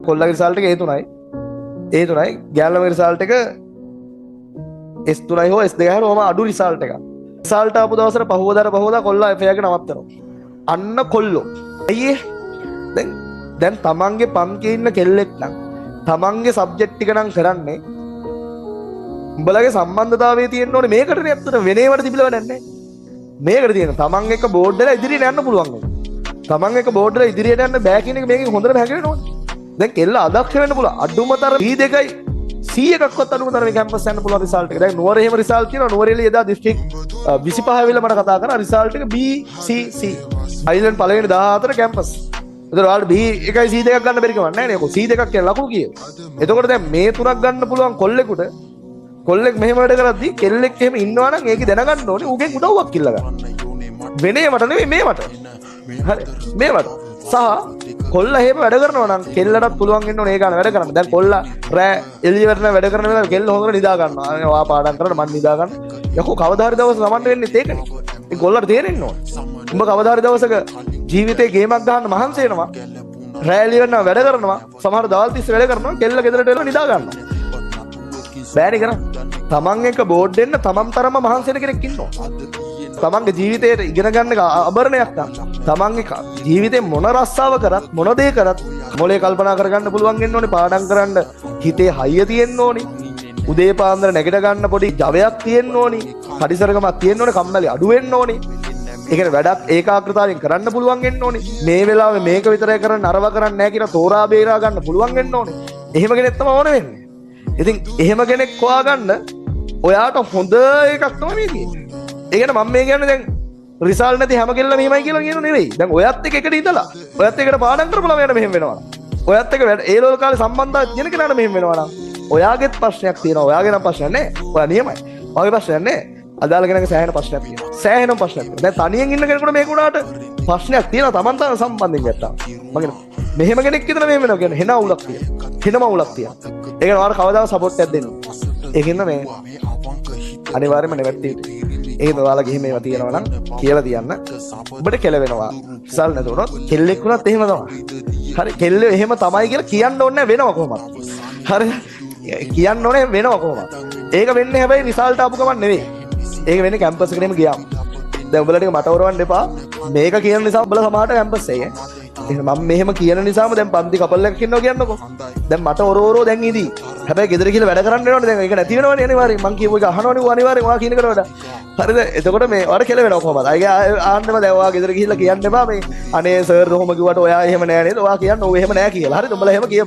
කොල්ලගේ result එක A3යි. A3යි. ගෑනු ළමගේ result එක S3යි හෝ S2යි හෝ ඔහොම අඩු රිසල්ට් එකක්. රිසල්ට් ආපු දවසට පහුවදාට පහුවදා කොල්ලා එෆ් එක නවත්තනවා. අන්න කොල්ලෝ. ඇයි ඒ? දැන් තමන්ගේ පන්තියේ ඉන්න කෙල්ලෙක් නම් තමන්ගේ සබ්ජෙක්ට් ටික නම් කරන්නේ උඹලගේ සම්බන්ධතාවය තියෙන්න ඕනේ මේකටනේ. ඇත්තට වෙන ඒවට තිබිලා වැඩක් නැහැ. මේකට තියෙන තමන් එක්ක බෝඩ් වෙලා ඉදිරියට යන්න පුළුවන් වෙනවා. තමන් එක්ක බෝඩ් වෙලා ඉදිරියට යන්න බෑ කියන එක මේකෙන් හොඳටම හැඟෙන්න ඕනේ. දැන් කෙල්ල අදක්ෂ වෙන්න පුළුවන්. අඩුම තරම B2යි C එකක්වත් අඩුම තරමේ කැම්පස් යන්න පුළුවන් රිසල්ට් එක. දැන් නුවර එහෙම රිසල්ට් තියෙනවා. නුවරඑළිය එදා දිස්ත්‍රික් 25 ඇවිල්ලා මට කතා කරා රිසල්ට් එක B C C. Island පළවෙනි 14 කැම්පස්. එතකොට ඔයාලට B එකයි C දෙකක් ගන්න බැරි කමක් නැහැ නේ. C දෙකක් කියන ලකුණු කීයද? එතකොට දැන් මේ තුනක් ගන්න පුළුවන් කොල්ලෙකුට කොල්ලෙක් මෙහෙම වැඩ කරද්දී කෙල්ලෙක් එහෙම ඉන්නවා නම් ඒකේ දැනගන්න ඕනේ ඌගෙන් උදව්වක් ඉල්ල ගන්න. වෙන ඒවට නෙමෙයි මේවට. හරි මේවට. සහ කොල්ලා එහෙම වැඩ කරනවා නම් කෙල්ලටත් පුළුවන් වෙන්න ඕනේ ඒ ගන්න වැඩ කරන්න. දැන් කොල්ලා රෑ එළිය වැටෙන වැඩ කරන වෙලාව කෙල්ල හොඳට නිදා ගන්නවා. අනේ ඔයා පාඩම් කරන්න මං නිදා ගන්න. යකෝ කවදා හරි දවසක සමන්න වෙන්නේත් ඒකනේ. ඒ කොල්ලට තේරෙන්න ඕනේ. උඹ කවදා හරි දවසක ජීවිතේ ගේමක් ගහන්න මහන්සි වෙනවා. රෑ එළිය වෙනවා වැඩ කරනවා. සමහර දවල් තිස්සේ වැඩ කරනවා. කෙල්ල ගෙදරට වෙලා නිදා ගන්නවා. බෑනේ කරන්න. තමන් එක බෝඩ් දෙන්න තමන් තරම මහන්සි වෙන කෙනෙක් ඉන්නවා. තමන්ගේ ජීවිතේට ඉගෙන ගන්න එක අබරණයක් නම් තමන්ගේ ජීවිතේ මොන රස්සාව කරත් මොන දේ කරත් මොලේ කල්පනා කරගන්න පුළුවන් වෙන්න ඕනේ. පාඩම් කරන්න හිතේ හයිය තියෙන්න ඕනේ. උදේ පාන්දර නැගිට ගන්න පොඩි ජවයක් තියෙන්න ඕනේ. පරිසරකමක් තියෙන්න ඕනේ. කම්මැලි අඩු වෙන්න ඕනේ. ඒ කියන්නේ වැඩක් ඒකාග්‍රතාවයෙන් කරන්න පුළුවන් වෙන්න ඕනේ. මේ වෙලාවේ මේක විතරයි කරන්න අරව කරන්නේ නැහැ කියලා තෝරා බේරා ගන්න පුළුවන් වෙන්න ඕනේ. එහෙම කෙනෙක් තමයි ඕන වෙන්නේ. ඉතින් එහෙම කෙනෙක් හොයාගන්න ඔයාට හොඳ එකක් තමයි මේ තියෙන්නේ. ඒ කියන්නේ මම මේ කියන්නේ දැන් රිසල්ට් නැති හැම කෙල්ලම මෙහෙමයි කියලා කියනව නෙවෙයි. දැන් ඔයත් එක්ක එකට ඉඳලා ඔයත් එක්කට පාඩම් කරපු ළමයාට මෙහෙම වෙනවා නම්, ඔයත් එක්ක වැඩ ඒ ලෝක කාලේ සම්බන්ධතාවයක් තියෙන කෙනාට මෙහෙම වෙනවා නම් ඔයාගෙත් ප්‍රශ්නයක් තියෙනවා. ඔයාගේ නම් ප්‍රශ්නයක් නෑ. ඔයා නියමයි. ඔයාගේ ප්‍රශ්නයක් නෑ. අදාළ කෙනාගේ සෑහෙන ප්‍රශ්නයක් තියෙනවා. සෑහෙනම ප්‍රශ්නයක් තියෙනවා. දැන් තනියෙන් ඉන්න කෙනෙකුට මේක උනාට ප්‍රශ්නයක් තියෙනවා Taman තම සම්බන්ධයෙන් ගත්තා. මම කියනවා මෙහෙම කෙනෙක් ඉඳලා මෙහෙම වෙනවා කියන්නේ හෙන අවුලක් තියෙනවා. හෙනම අවුලක් තියෙනවා. ඒ කියන්නේ ඔයාලා කවදාවත් සපෝට් එකක් දෙන්නේ නෑ. ඒකින්ද මේ අනිවාර්යයෙන්ම නැවැත්තිය යුතුයි. ඒකද ඔයාලා ගිහින් මේවා තියෙනවා නම් කියලා තියන්න. ඔබට කෙලවෙනවා. රිසල්ට් නැති වුණොත් කෙල්ලෙක් වුණත් එහෙම තමයි. හරි කෙල්ලෝ එහෙම තමයි කියලා කියන්න ඕනේ නැහැ වෙනවා කොහොමද. හරි කියන්න ඕනේ වෙනවා කොහොමද. ඒක වෙන්නේ හැබැයි රිසල්ට් ආපු ගමන් නෙවෙයි. ඒක වෙන්නේ කැම්පස් එකට එහෙම ගියාම. දැන් උඹලා ටික මට ඔරවන්න එපා. මේක කියන නිසා උඹලා සමහරට කැම්පස් එයි ඈ. එහෙනම් මම මෙහෙම කියන නිසාම දැන් පන්ති කපල් එකක් ඉන්නවා කියන්නකෝ. දැන් මට ඔරෝරෝ දැන් ඉදී. හැබැයි ගෙදර ගිහලා වැඩ කරන්න වෙනවනේ. දැන් ඒක නැති වෙනවනේ අනිවාර්යෙන්. මං කියපු එක අහනවනේ ඌ අනිවාර්යෙන් ඔයා කියන එකට වඩා. හරිද? එතකොට මේ ඔයාට කෙල වෙනවා කොහමද? අය ආන්නෙම දැන් ඔයා ගෙදර ගිහිල්ලා කියන්න එපා මේ අනේ සර් ඔහොම කිව්වට ඔයා එහෙම නෑ නේද? ඔයා කියන්න ඔව් එහෙම නෑ කියලා. හරිද? උඹලා එහෙම කියපන්.